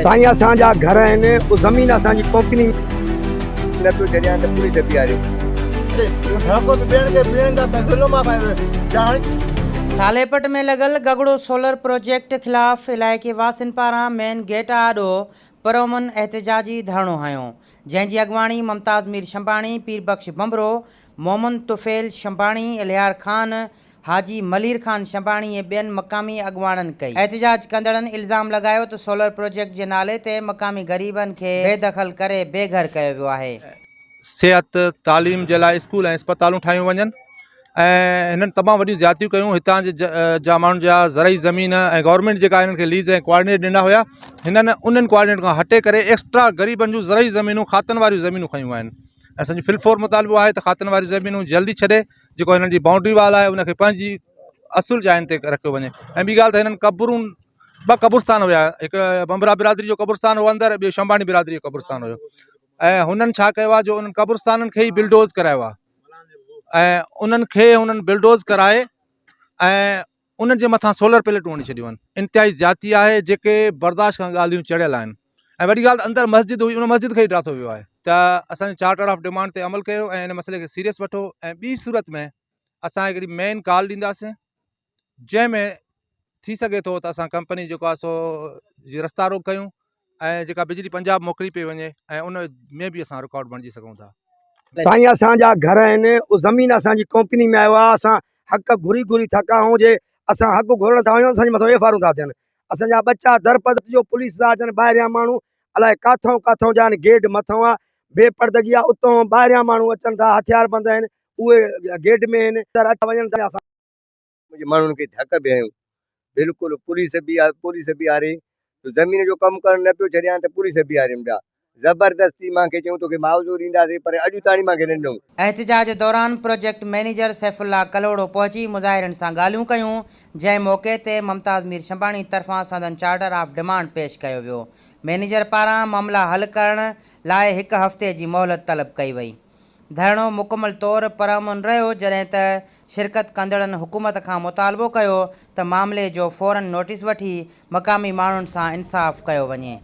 سائين اسان جا گهر آهن اهو زمين اسان جي ڪمپني. نه پيو ڇڏيان ته پوليس بيهاريو. ٿاليپٽ ۾ لڳل گگڙو سولر پروجيڪٽ خلاف علائقي واسين پاران مين گيٽ آڏو پرامن احتجاجي ڌرڻو هنيو، جنهن جي اڳواڻي ممتاز مير شنباڻي، پير بخش ڀنڀرو، مومن طفيل شنباڻي، الهيار خان، حاجي ملير خان شنباڻي ۽ ٻين مقامي اڳواڻن ڪئي. احتجاج ڪندڙن الزام لڳايو ته سولر پروجيڪٽ جي نالي تي مقامي غريبن کي بي دخل ڪري بي گهر ڪيو ويو آهي. صحت، تعليم جي لاء اسڪول ۽ اسپتالون ٺاهيون وڃن ۽ هنن تمام وڏيون زيادتيون ڪيون هتان جي جا ماڻهن جا زرعي زمين ۽ گورنمينٽ جيڪا هنن کي ليز ۽ ڪوآرڊينيٽ ڏنا هيا هنن انهن ڪوآرڊينيٽ کان هٽي ڪري ايڪسٽرا غريبن جون زرعي زمينون کاتن واريون زمينون کنيون آهن اسان جو فل فور مطالبو آهي ته کاتن واريون زمينون جلدي ڇڏي جيڪو هنن جي بائونڊري وال آهي ان کي پنهنجي اصل جاين تي رکيو وڃي ۽ ٻي ڳالهه ته هنن قبرون ٻه قبرستان هيا هڪ بمبرا برادري جو قبرستان هو اندر ٻيو شمباڻي برادري جو قبرستان هيو ۽ هنن ڇا ڪيو آهي جو انهن قبرستانن کي ئي بلڊوز ڪرايو آهي ۽ انهن کي هنن بلڊوز ڪرائي ۽ انهن جي مٿان سولر پليٽون هڻي ڇڏيون آهن انتهائي زيادتي آهي جيڪي برداشت کان ڳالهيون چڙهيل آهن ۽ وڏي ڳالهه ته اندر مسجد هئي ان مسجد کي ئي ڊاٿو ويو آهي ته اسان جي چارٽر آف ڊمانڊ تي عمل ڪيو ۽ ان مسئلي کي سيريس وٺو ۽ ٻي صورت ۾ اسان هڪڙي مين ڪال ڏينداسين جنهن ۾ ٿي سگهي ٿو ته اسان ڪمپني جيڪو آهي سو رستا روڪ ڪيون ۽ جيڪا بجلي پنجاب موڪلي پئي وڃي ۽ ان ۾ به اسان رڪاوٽ بڻجي سگهون ٿا. سائين اسان جا گهر آهن اهو زمين اسان جي ڪمپني ۾ آيو آهي اسان حق گهري گهري ٿڪا آهيون جي اسان حق گهرڻ ٿا وڃون اسان جي مٿان ايف آرون ٿا ٿين اسان جا ٻچا درپد جو پوليس ٿا اچن ٻاهريان ماڻهو الائي ڪاٿئون ڪاٿئون جا آهن گيڊ مٿئون آهي بي پردگي آهي اتئون ٻاهريان ماڻهو اچن ٿا هٿيار بند آهن اهي گيڊ ۾ آهن اندر اچ وڃن ٿا اسان منهنجي ماڻهن کي ڌڪ به هنيو بلڪل پوليس به پوليس بيهاري زمين جو ڪم ڪرڻ نه پيو ڇڏيان ته پوليس بيهارين پيا زبردستي مان کي چيون توکي معاوضو ڏينداسين پر اڄ تاڻي مان کي نه ڏنو. احتجاج دوران پروجيڪٽ مئنيجر سيف الله ڪلهوڙو پهچي مظاهرين سان ڳالهيون ڪيون، جنهن موقعي تي ممتاز مير شنباڻي طرفان سندن چارٽر آف ڊمانڊ پيش ڪيو ويو. مئنيجر پاران معاملا حل ڪرڻ لاء هڪ هفتي جي مهلت طلب ڪئي وئي. ڌرڻو مڪمل طور پرامن رهيو جڏهن ته شرڪت ڪندڙن حڪومت کان مطالبو ڪيو ته معاملي جو فورن نوٽيس وٺي مقامي ماڻهن سان انصاف ڪيو وڃي.